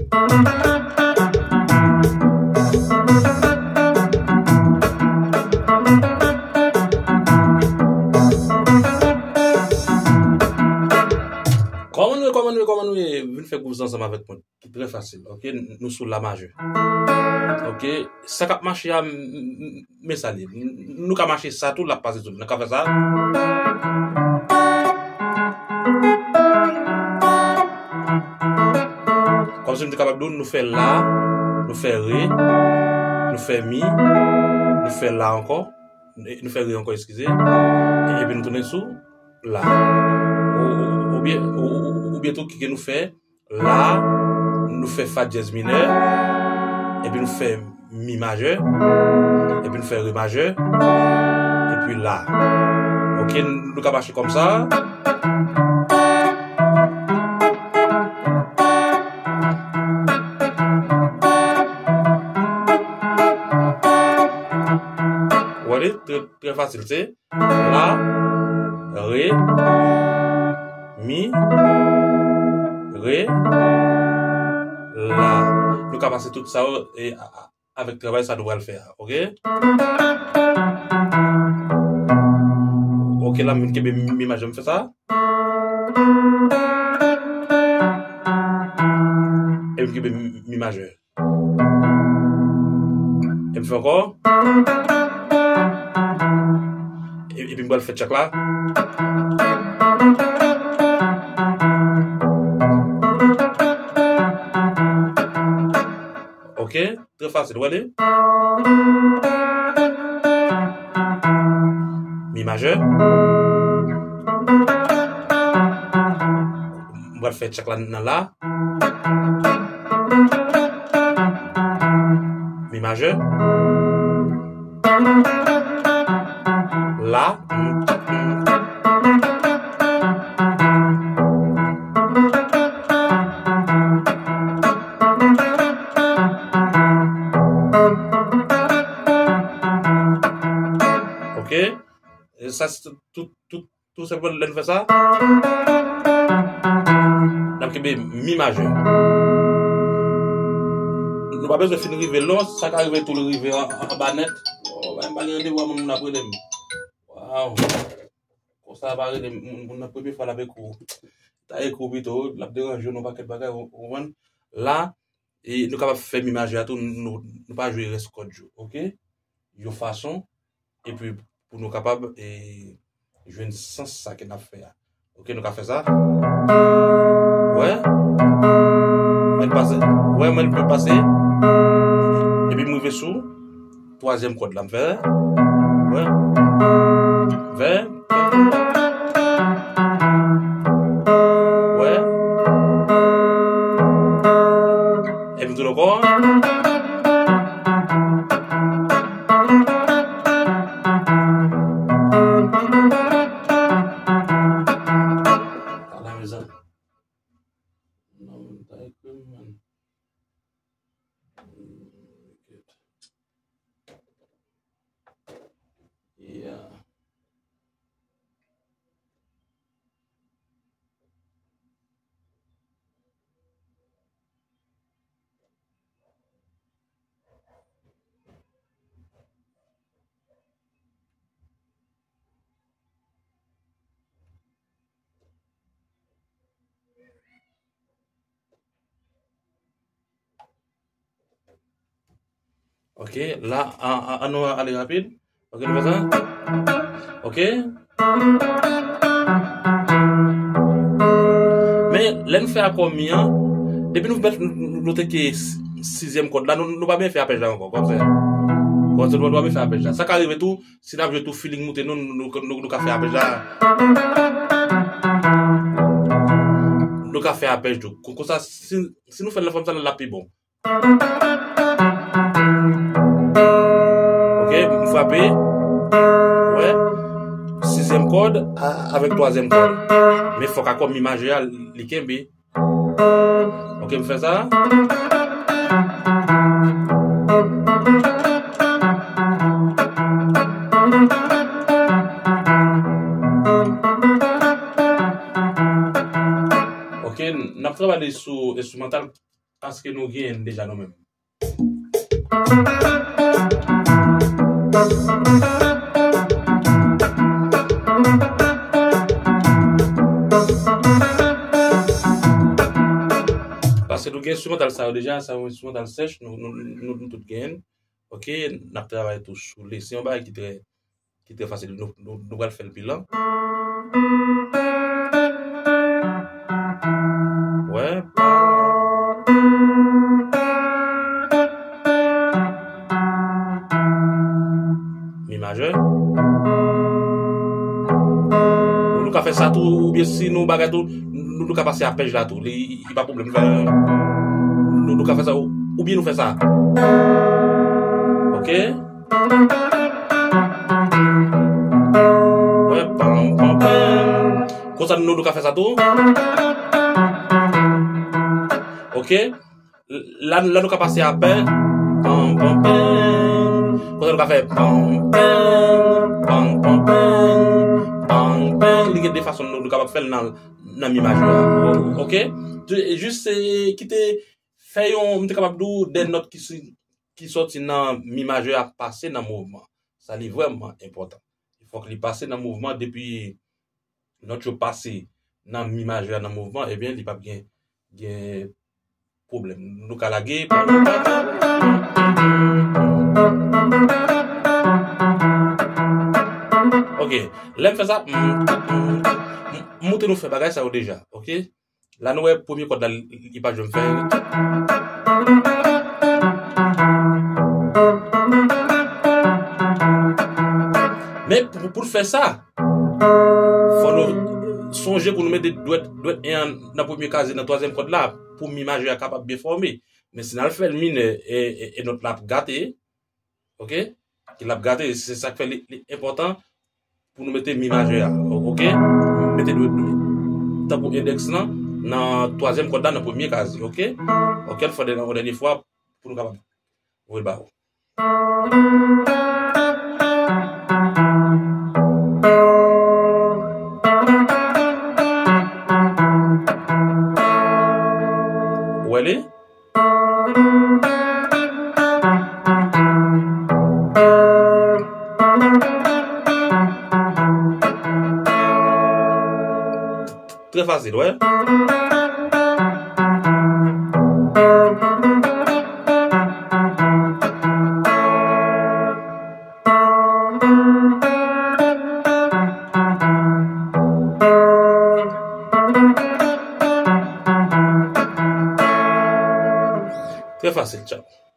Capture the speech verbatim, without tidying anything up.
Kòman nou ye, kòman nou ye, kòman nou ye? Vin fè gwouv sa ansanm avèk mwen. Ki trè fasil, oke? Nou sou la majè. Oke? Sa k ap mache a, m, m, men sa li ye. Nou ka mache sa tou, l ap pase tou. Nou ka fè sa. Kòmsi m te kapab di w, nou fè la, nou fè re, nou fè mi, nou fè la ankò, nou fè re ankò, eskize, epi nou tounen sou la. Ou, ou, oubyen, ou, ou, oubyen tou ki ke nou fè la, nou fè fa dyèz minè, epi nou fè mi majè, epi nou fè re majè, epi la. Oke, nou ka mache kòmsa. Ou wè li? Trè, trè fasil, se la, re, mi, re, la. Nou ka pase tout sa yo, e, a, a, avèk travay sa nou pral fè a, oke? Oke, la m vin kenbe mi majè, m fè sa. E m kenbe mi majè. E m fè ankò. E, epi m pral fè tchak la. Oke, trè fasil, w ale. Mi majè. M pral fè tchak la nan la. Mi majè. La. Oke. E sa se tout, tout, tout Tou senpleman, lè n fè sa, n ap kenbe mi majè. Nou pa bezwen fin rive l non, sa ka rive tou l rive an, an, anba nèt. Oh, ba m pa gen randevou a moun, moun ap rele m. Waw. Konsa pa rele m, moun, moun nan premye fwa l ap ekri w. Ta ekri w pito, l ap deranje w nan yon pakèt bagay, ou, ou konprann? La, e nou kapab fè mi majè a tou, nou, nou pa jwe rès kòd yo, oke? Yon fason, epi pou nou kapab, e, jwenn sans sa ke n ap fè a. Oke, nou ka fè sa. Wè? Mwen pase. Wè, mwen pase. Epi m rive sou twazyèm kòd la, m fè. Wè? Fè. Wè? Epi m tounen ankò. Ala mezanmi. Non, moun ta ekri m, man. Yeah. Ok, la, an, an, an nou ale rapid. Ok, nou fè sa. Ok. Men, lè n fè akò mi an, depi nou mèt, nou, nou, nou teke si-, sizyèm kòd la, nou, nou pa byen fè apèj la ankò, kòmsa. Kòmsa, nou pa byen fè apèj la. Sa ka rive tou, si n ap jwe tou feeling moute nou, nou, nou, nou, nou ka fè apèj la. Nou ka fè apèj tou. Kon, konsa, si, si nou fè l nan fòm sa, l ap pi bon. Ok, m frape. Wè. Sizyèm kòd a, avèk twazyèm kòd. Men fòk akò mi majè a, li kenbe. Ok, m fè sa. Ok, n ap travay sou enstrimantal. paske nou genyen l deja nou menm. Paske nou gen enstrimantal sa yo deja, sa yo enstrimantal sèch, nou, nou, nou, nou tout genyen l. Ok, n ap travay tou sou le. Se yon bagay ki trè, ki trè fasil. Nou, nou, nou pral fè l pi lan. Wè. Mi majè. Nou ka fè sa tou, oubyen si nou bagay tou, nou, nou ka pase apèj la tou. Li, li pa pwoblèm. Nou, nou ka fè sa, ou, oubyen nou fè sa. Ok? Wè, pam, pam, pam. Konsa nou, nou ka fè sa tou. Ok? La, la nou ka pase apèj. Pam, pam, pam. Konsa nou ka fè pam, pam, pam, pam, pam, pam, pam. Li gen de fason nou, nou kapab fè l nan, nan mi majè a. Ok? Jis, eh, kite fè yon, m te kapab di w, de nòt ki si, ki sòti nan mi majè a pase nan mouvman. Sa li vrèman enpòtan. Fòk li pase nan mouvman, depi nòt yo pase nan mi majè a nan mouvman, ebyen, li p ap gen, gen pwoblèm. Nou ka lage. Ok. Lè m fè sa, m, m, m, m montre nou fè bagay sa yo deja. Ok? La nou wè premye kòd la, li, li pa janm fè. Men pou, pou l fè sa, fò nou sonje pou nou mete dwèt, dwèt en an nan premye kazye nan twazyèm kòd la, pou mi majè a kapab byen fòme. Men si n al fè l minè, e, e, e nòt la ap gate, ok? Ki l ap gate, se sa k fè li, li enpòtan pou nou mete mi majè a, o-, ok? Mete dwèt, tankou endèks lan, nan twazyèm kòd la, nan premye kazye, ok? Ok, n fè yon dènye fwa pou nou kapab voye l ba ou. Ou wè li? Trè fasil, wè. Trè fasil, tchao.